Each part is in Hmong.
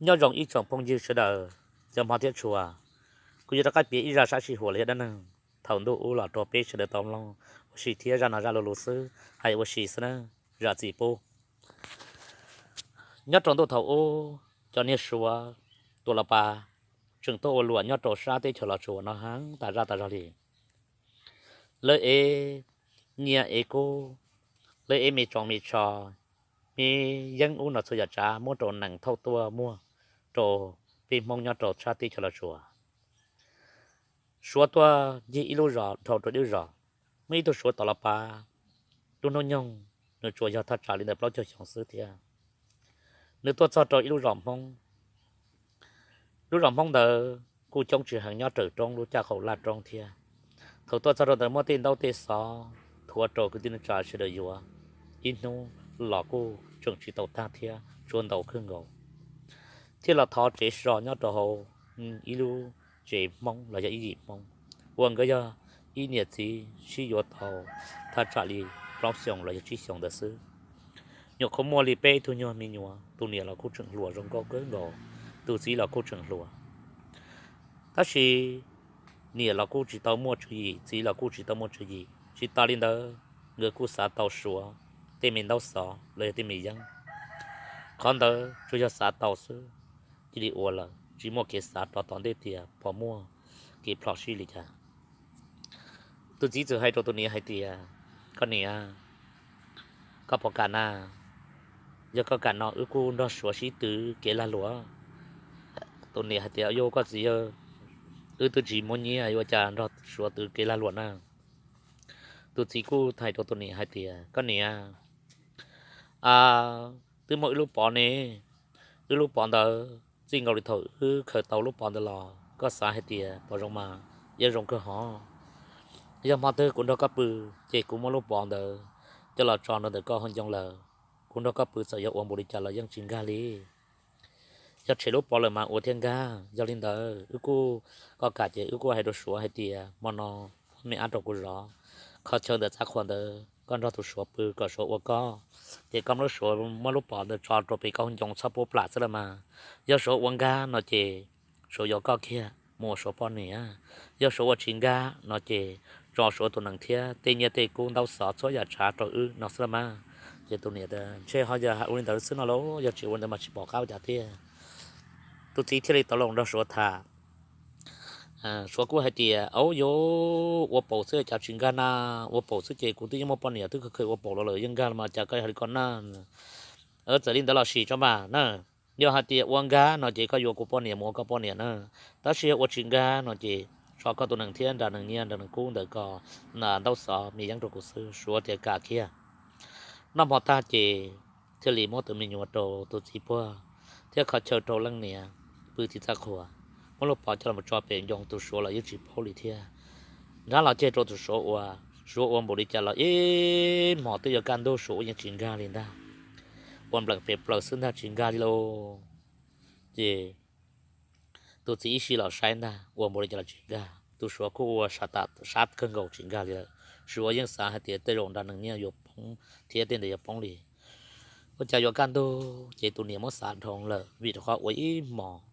Nyob zoo ib tsoom phooj ywg sawv daws, cov hmov thiab tshua, kuv yuav rov qab piav ib zaj sab sij huam los yog dab neeg thaum ntuj ub los rau peb sawv daws tau mloog ua si thiab. Zaj no zaj lus lus xwb, hais ua si xwb na, zam txim pub. Nyob rau ntuj thaum ub, cov niag Suav tuam los pas tseem tuaj ua luam nyob rau sab teb chaws Los Tsuas no heev tas zaj tas zog li. Lawv ev nyiaj ev kub, lawv ev me tsoos me tsho, me yeeb ub no txhua yam tsav muab rau nees thauj tuaj muag rau peb Hmoob nyob rau sab teb chaws Los Tsuas. Suav tuaj ncig ib lub zos dhau rau ib lub zos, muaj ib tug Suav tom los pas, lub hnub nyoog nws tsuas yog thaj tsam li ntawm plaub caug xyoo xwb thiab. Nws tuaj txog rau ib lub zos Hmoob, lub zos Hmoob ntawd kuj coob tsis heev, nyob raws roob lub caj qaum laj roob thiab. Thaum tuaj txog rau ntawd muab tej ntaub tej xov thuav rau kwv tij neej tsa sawv daws yuav, ib hnub los kuj tseem tsis tau tag thiab, tshuav ntau kawg nkaus, thiaj los thov tsev so nyob rau hauv ib lub tsev Hmoob los yog ib yim Hmoob uas nkawd yog ib niam txiv sib yuav tau thaj tsam li plaub xyoos los yog tsib xyoos ntawd xwb. Nyuam qhuav muaj li peb tug nyuag me nyuam, tus niam los kuj tseem hluas zoo nkauj kawg nkaus, tus txiv los kuj tseem hluas. Tab sis niam los kuj tsis tau muaj tswv yim, txiv los kuj tsis tau muaj tswv yim. Tsis tas li ntawd, nkawd kuj xav tau Suav tej me ntaub xov los yog tej me yeeb. Qhov ntawd tsuas yog xav tau xwb, cia li ua lawm, tsis muaj kev xav rov tom ntej tias puas muaj kev plho sib li cas. Tus txiv txawm hais rau tus niam hais tias, koj niam, koj puas kam na? Yog koj kam no wb kuj nrog Suav sib twv kev lag luam. Tus niam hais tias, yog koj txiv, wb twb tsis muaj nyiaj yuav ua cas nrog Suav twv kev lag luam na. Tus txiv kuj hais rau tus niam hais tias, koj niam, twb muaj wb lub pov ne, wb lub pov ntawd txij nkaus li thaum wb khaws tau lub pov ntawd los koj xav hais tias puas zoo mas, yeej zoo kawg hov. Yog hmo twg kuv nrog koj pw, ces kuv muab lub pov ntawd coj los tso nrog ntawm koj hauv ncoo lawm, kuv nrog koj pw txawm yog ua npaum li cas los yeej tsis nkag li. Yog tshem lub pov lawm mas ua thiab nkag. Yog li ntawd wb kuj, koj kam ces wb kuj hais rau Suav hais tias hmo no muab me ab rau kuv zov, qhov chaw ntawm txaj qhua ntawd koj nrog tus Suav pw kom Suav ua koj, ces koj muab lub Suav, muab lub pov ntawd tso rau pem koj hauv ncoo txhob pub plam xwb los mas. Yog Suav ua nkag no ces Suav yuav koj kiag mus ua Suav poj niam. Yog Suav ua tsis nkag no ces tso Suav tus nees thiab tej nyiaj tej kub ntaub xov txhua yam tsav rau wb no xwb los mas. Ces tus niam tias, ntshe ho yog hais ua li ntawd xwb no lauj, yog tsis ua li ntawd mas tsis pom qab ua cas tiag. Tus txiv thiaj li tau los nrog Suav tham. Suav kuj hais tias, au, yuav ua paum xwb cas tsis nkag na, ua paum xwb ces kuv twb yeej muaj poj niam twb khaws ua paum los lawm, yeej nkag los mas cas koj hais li ko na. Txawm li ntawd los sis tso mas na, yog hais tias ua nkag no ces koj yuav kuv poj niam mus ua koj poj niam na, tab sis yog ua tsis nkag no ces tso koj tus nees thiab nram nees nyiaj nram nees kub ntawm ko ntaub xov me yeeb rau kuv xwb. Suav tias kam kiag. Noj hmo tag ces thiaj li muab tus me nyuam rau tus txiv puag thiab kho chaw rau leej niam pw tim txaj qhua, muab lub pov coj los tso pem ncoo, tus Suav los yeej tsis paub li thiab. Nrab los ceg rau tus Suav ua, Suav ua npaum li cas los ib hmos twb yuav kaj ntug Suav ua yeej tsis nkag li ntag. Ua npleem pem plaws xwb ntag tsis nkag li lauj. Ces tus txiv ib sij los saib ntag ua npaum li cas los tsis nkag, tus Suav kuj ua sab kawg nkaus tsis nkag li lawm. Suav yeej xav hais tias tej zaum nram nees nyiaj yuav poob thiab tej ntawd yuav poob li. Ua cas yuav kaj ntug ces tus niam muab xav dhau lawm vim rau qhov ua ib hmos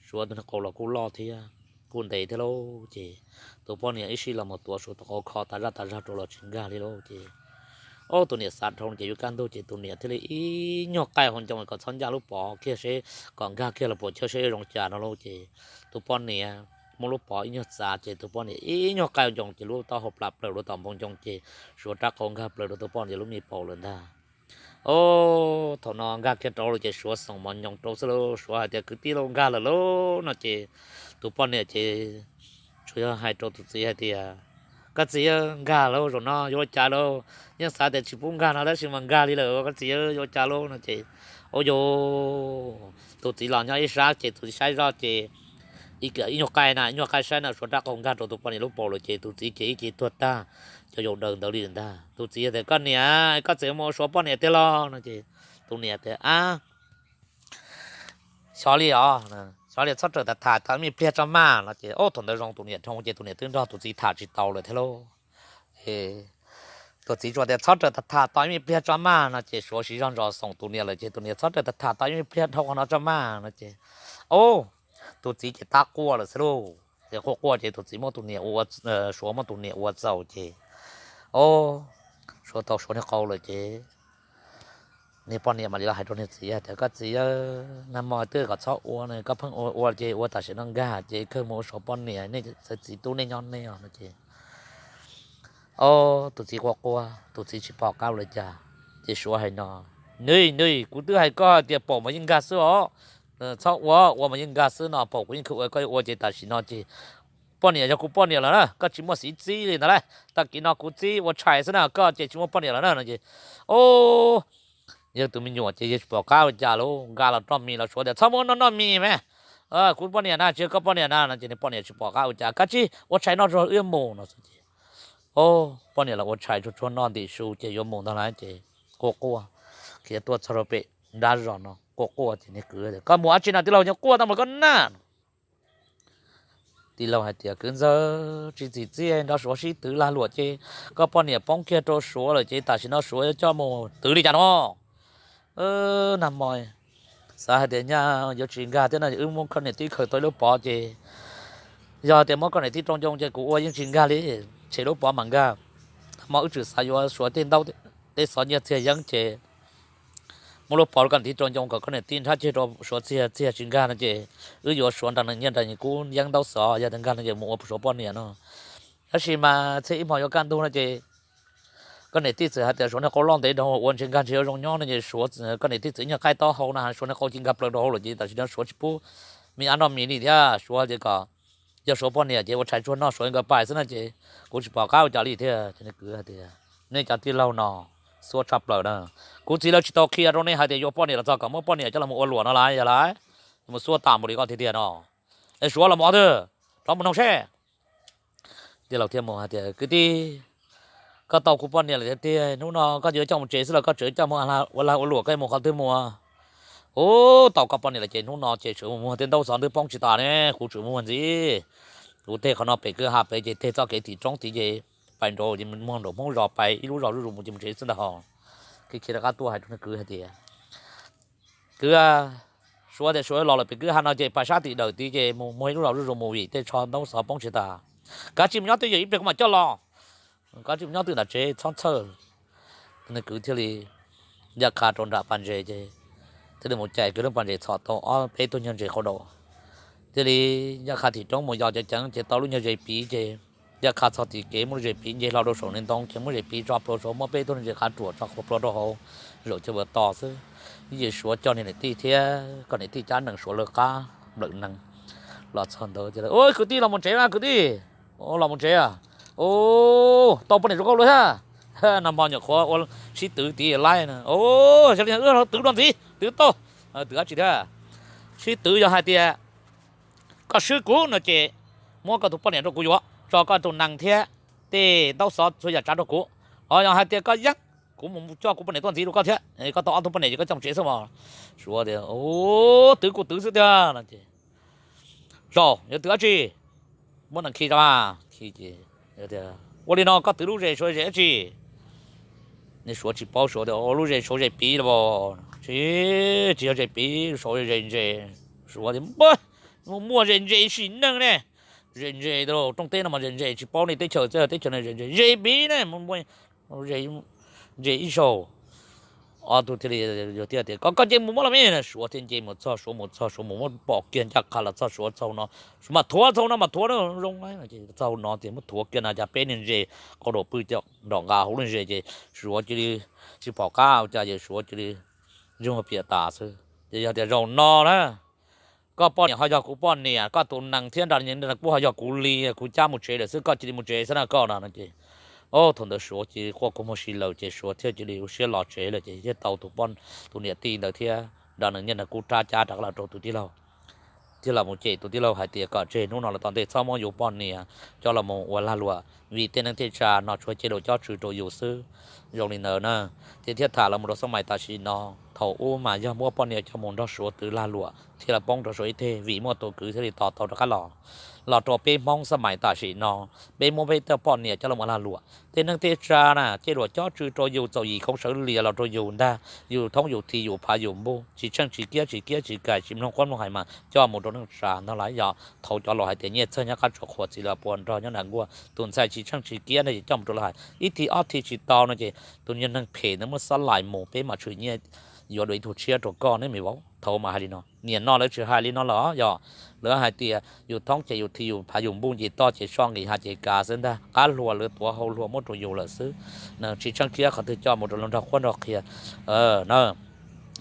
Suav tus niag qau los kuj loj thiab kuj ntev thiab lauj. Ces tus poj niam ib sij los mus tuav Suav tus qau kho tas zaj tas zog rau los tsis nkag li lauj. Ces tus niam xav dhau ces yuav kaj ntug ces tus niam thiaj li ib nyuag qaij hauv ncoo kom txhob ncaj lub pov kiag seb kom nkag kiag los puas chawj seb zoo cas no lauj. Ces tus poj niam muab lub pov ib nyuag txav ces tus poj niam ib nyuag qaij hauv ncoo ces lub taub hau plam plaws rau tom npoo ncoo ces Suav rab qau nkag plaws rau tus poj niam lub me paum lawm ntag. Thaum no nkag kiag rau lawm ces Suav xoom mos nyoos rau xwb lauj. Suav hais tias kwv tij lauj, nkag lawm lauj no ces tus poj niam ces tsuas yog hais rau tus txiv hais tias, koj txiv, nkag lauj, zaum no yuav ua cas lauj? Yeej xav tias tsis pub nkag no tab sis mas nkag li lawm, koj txiv, yuav ua cas lauj no ces, ua cas tus txiv los nyob ib sab ces tus txiv saib zoj ces ib nyuag qaij na, ib nyuag qaij saib na Suav rab qau nkag rau tus poj niam lub paum lawm ces tus txiv ces ib ce tuag tag cov yaus daws ntawd li ntag. Tus txiv tias, koj niam, koj txiv mus ua Suav poj niam tiag los no ces tus niam tias, ab, xyov li os, xyov li, txhob rawm tham tham, tau me pliag tso mas no ces thaum ntawd zoo tus niam dhau ces tus niam twb nrog tus txiv tham tsis tau lawm thiab lauj. Tus txiv tsuas tias txhob raws tham tham tau ib me pliag tso mas no ces Suav siv zog ntsos xoom tus niam lawm ces tus niam txhob raws tham tham tau ib me pliag dhau qhov no tso mas no ces, o, tus txiv ces tab quaj lawm xwb lauj. Ces quaj quaj ces tus txiv muab tus niam, Suav muab tus niam ua txaus ces, o, Suav tau Suav niag qau lawm ces niag poj niam mam li los hais rau niag txiv hais tias, koj txiv, nag hmo twb kom txhob ua no koj pheej ua ua ces ua tam sim no nkag ces kawg mus ua Suav poj niam, nej txiv tub nej nyob nej os no ces, o, tus txiv quaj quaj, tus txiv tsis pom qab ua li cas. Ces Suav hais no, nws, nws, kuv twb hais koj hais tias paum mas yeej nkag xwb os, txhob ua, ua mas yeej nkag xwb no, paum kuv yeej khwv ua, koj ua ces tam sim no ces poj niam yog kuv poj niam lawm na, koj tsis muaj xiv txib li ntawd lauj. Tag kis no kuv txib ua tshais xwb na, koj ces tsis muaj poj niam lawm na no ces, o, yog tus me nyuam ces yog tsis pom qab ua cas lauj, nkag los noj mis los Suav tias txhob muab noj noj mis mas, kuv poj niam na tsis yog koj poj niam na no ces nws poj niam tsis pom qab ua cas, koj tsis ua tshais noj tso wb mus no ces, o, poj niam los ua tshais tsuag tsuag noj ntim su ces yuav mus ntag lauj ces quaj quaj, khiav tuaj txog rau pem nrab zos no quaj quaj ces niag kwv, koj mus dab tsi no tij laug, nyob quaj tau mas koj na. Tij laug hais tias kwv ntxawg, tsis txim txiaj nrog Suav sib twv lag luam ces koj poj niam poob kiag rau Suav lawm ces tam sim no Suav yuav coj mus twv li cas no? Nag hmo xav hais tias nyaj yuav tsis nkag thiab no wb muab koj niam tij khaws tau ib lub pov ces, yog tias muab koj niam tij rau ncoo ces kuv ua yeej tsis nkag li, tshem lub pov mam nkag. Nag hmo wb tseem xav yuav Suav tej ntaub tej xov nyiaj txiag yeeb ces muab lub pov rau koj niam tij rau ncoo kom koj niam tij nrhab ceg rau Suav txiag txiag tsis nkag no ces wb yuav Suav nrog nws nyiaj nrog nws kub yeeb ntaub xov, yog tias nkag no ces mus ua Suav poj niam no. Tab sis mas txhia ib hmo yuav kaj ntug no ces koj niam tij txawm hais tias Suav niag qau loj ntev dhau ua ntshe nkag ntshe yuav zoo nyob no ces Suav, koj niam tij txawm ib nyuag qaij taub hau no Suav niag qau cia nkag plaws rau hauv lawm ces tam sim no Suav tsis pub me ab noj mis li thiab. Suav tias kom yog Suav poj niam ces ua tshais tsuag noj Suav nkawd pais xwb no ces kuv tsis pom qab ua cas li thiab. Ces nws kwv hais tias nej cov tij laug no xuab tshaj plaws na, kuv txiv lawv tsis tau qhia rau nej hais tias yuav poj niam los txog kom muab poj niam coj los ua luam no lawm yog lawm, mus xuab tas npaum li koj tiag tiag no. Es Suav los mus twg, rov mus noog seb. Tij laug thiaj mus hais tias kwv tij, koj tau kuv poj niam lawm tiag tiag, hnub no koj yuav coj mus tsev xwb los koj tseem coj mus ua lag ua luam, koj mus qhov twg mus? Ub, tau koj poj niam lawm ces hnub no ces tseem mus muag tej ntaub xov ntawd poob tsis tas ne, kuv tseem muag ntxiv. Kuv tej qhov no pem kwj ha pem ces tej txoj kev tim roob tid ces pais nraud ces muag nraum Hmoob zos pais ib lub zos zuj zus mus ces mus tsev xwb ntag hos. Khiav khiav rov qab tuaj hais rau nws kwv hais tias kwv, Suav tias Suav los lawm pem kwj ha no ces pais sab tim dawm tid ces mus muag ib lub zos zuj zus mus vim tej tsho ntaub xov poob tsis tas. Kav tsij mus nyob twj ywm ib pliag kuv mam coj los. Kav tsij mus nyob twj ywm nram tsev txhob txhawj. Nws kwv thiaj li ncaj qha rau nram pas ntses ces thiaj li mus cais kiag lub pas ntses txhom tau ob peb tug nyuag ntses qau daus. Thiaj li ncaj qha tim roob mus yos ceev ceev ces tau lub nyuag zes piv ces ncaj qha txog tim kev muab lub zes piv nce hlo rau saum ntoo ces muab zes piv tso plhuav saud, muab peb tug ntses qav ruam tso plhuav rau hauv, zaum cov ua to xwb. Ces Suav coj niag niam tij thiab koj niam tij cab nees Suav lawv qab nplawm nees los txog ntawd ces, kwv tij los mus tsev mas kwv tij, los mus tsev. Tau poj niam zoo nkauj lawm thiab. Nag hmo nyuam qhuav ua sib twv tid laib na. Twv dua ntxiv, twv tau, twv dab tsi thiab? Sib twv yog hais tias koj swb kuv no ces muab koj tus poj niam rau kuv yuav, tso koj tus nees thiab tej ntaub xov txhua yam tsav rau kuv. Ho yog hais tias koj yeej, kuv mus coj kuv poj niam tuaj ntxiv rau koj thiab, koj tau ob tug poj niam ces koj coj mus tsev xwb mos. Suav tias, twv kuv twv xwb tiag no ces, zaum yuav twv dab tsi? Muab nees khi tso, khi ces, ua li no koj twv lub zes Suav zes dab tsi? Nws Suav tsis paub, Suav tias lub zes Suav zes piv los. Tsis, tsis yog zes piv, Suav zes ntses. Suav tias, muaj zes ntses sim neej ne, zes ntses rooj teb no mas zes ntses, tsis paub nej teb chaws, teb chaws no zes ntses, zes piv ne, ntses ib zaug. Ob tug thiaj li, yog tias, koj nce mus muab los me. Suav thiaj nce mus txog, Suav mus txog, Suav mus muab pom kiag ncaj qha los txog Suav txhau no, Suav mas thuav txhau no mas thuav zoo, txhau no ces muab thuav kiag no cas peb niag ntses qau daus pw nrom nqa hauv lub zes ces Suav cia li tsis pom qab ua cas ces Suav cia li ntsoog piam tas xwb. Ces yog tias zaum no na, koj poj niam ho yog kuv poj niam, koj tus nees thiab nra kuj ho yog kuv li, kuv cab mus tsev lawm xwb, koj cia li mus tsev xwb na koj no ces, thaum ntawd Suav cia li quaj kua muag si lawm ces Suav thiaj cia li ua siab los tsev lawm ces thiaj tau tus niam tij ntawd thiab nra nws nyiaj nra kuj rab cab rov qab los rau tus tij laug. Thiaj los mus cem tus tij laug hais tias kom tseg hnub no los tom ntej txhob muab yus poj niam coj los mus ua lag luam, vim tej neej tej tsa no tsuas cia li cob tsw rau yus xwb. Zoo li ntawd na, ces thiaj tham los mus rau xab mais tam sim no. Thaum ub mas yog muab poj niam coj mus nrog Suav twv lag luam thiaj li poob rau Suav ib teg, vim muaj tus kwv thiaj li tos tau rov qab los, los rau peb Hmoob xab mais tam sim no, peb muab peb tej poj niam coj los mus lag luam. Tej neeg tej tsav na cej luam cob tsw rau yus, txaus yim khoov sawv lias los rau yus ntag, yus thoob yus thi yus phav yus npuj, tsis tsheej tsis kiab tsis kiab tsis kais tsis mloog quab mloog hais mas coj mus rau neej tsa ntag lauj. Yog thaum cov laus hais tias nyiaj txawg nyob qab tsuas qhuas txiv los puas nrog nyob nram nkuaj, tus ntxhais tsis tsheej tsis kiab no ces coj mus rau lawv hais ib thi ob thi tsis tau no ces tus niag neeg phem ntawd muab xab lais mus peb mam tshwm nyiaj yuav dua ib tug tshiab rau koj ne me vauv. Thaum mas hais li no, nim no lawv tsis hais li no lawm yog, lawv hais tias yus thoob ces yus thi yus phav yus npuj ces toj ces soj nqis hav ces kav xwb ntag, qab hluas lawv tuav hau hluas muab rau yus lawm xwb. Tsis tsheej kiab qhov twg coj mus rau lawv nrog qhuab nrog qhia na,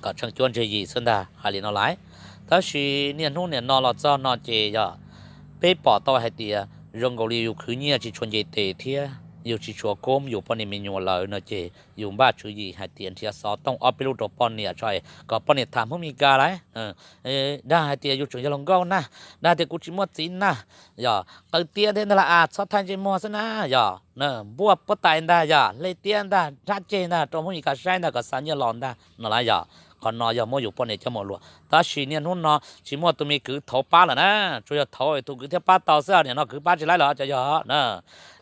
kom tsheej cuab ntse yim xwb ntag, hais li no lauj. Tab sis niaj hnub nim no los txog no ces yog peb pom tau hais tias zoo nkaus li yus khwv nyiaj tsis tshua nce tes thiab yus tsis tshua koob yus poj niam me nyuam lawm no ces yus npaj tswv yim hais tias nrhiav xov tooj ob peb lub rau poj niam tso, kom poj niam tham Hmoob Mes Kas lauj. Dag hais tias yus tseem yog hluas nkauj na, dag tias kuv tsis muaj txiv na, yog qw tiab thiab ntag lauj, txhob thaij ntsej muag xwb na, yog npuaj puab tais ntag, yog hle tiab ntag, nrhab ceg ntag rau Hmoob Mes Kas saib ntag kom xa nyiaj los ntag no lauj. Yog qhov no yog muab yus poj niam coj mus luam, tab sis niaj hnub no tsis muaj tus me kwv thov pab lawm na, tsuas yog thov tus kwv thiaj pab tau xwb, nim no kwv pab tsis laib lawm cov yog na.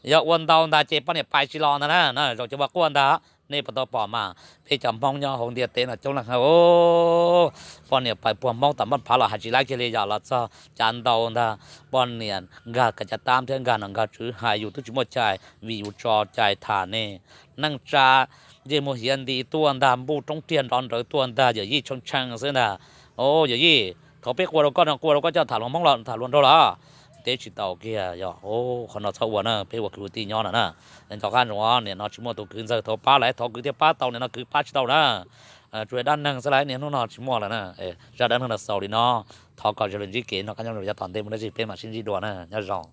Yog ua ntau ntag ces poj niam pais tsis los ntag na, zaum cov ua quaj ntag. Nej puas tau pom mas peb cov Hmoob nyob hauv ntiaj teb no coob leej heev. Poj niam pais puag Hmoob tom Npaj Phav los hais tsis laib kiag li, yog los txog cav ntau ntag, poj niam nkag kav cav tab thiab nkag nom nkag tswv hais yus twb tsis muaj cai vim yus tso cai tham ne. Neej tsa ntsej muag hiav nti tuaj ntag, npuj roob riag nrov nrawv tuaj ntag, yawm yij tshee tshee xwb ntag. Yawm yij, thaum peb quaj rau koj no quaj rau koj coj tham hluas Hmoob los tham hluas nraug los teb tsis tau kiag, yog qhov no txhob ua na, peb ua kwv ua tij nyob no na. Nco qab ntsoov, nim no tsis muaj tus kwv ntxawg thov pab lawm, thov kwv thiaj pab tau, nim no kwv pab tsis tau na. Tsuas yog dab neeg xwb lauj, niaj hnub no tsis muaj lawm na. Zaj dab neeg no xaus li no, thov kom zoo li ntsib kev noj qab nyob zoo yav tom ntej, mus dab tsi peb mam sib ntsib dua na, nyob zoo.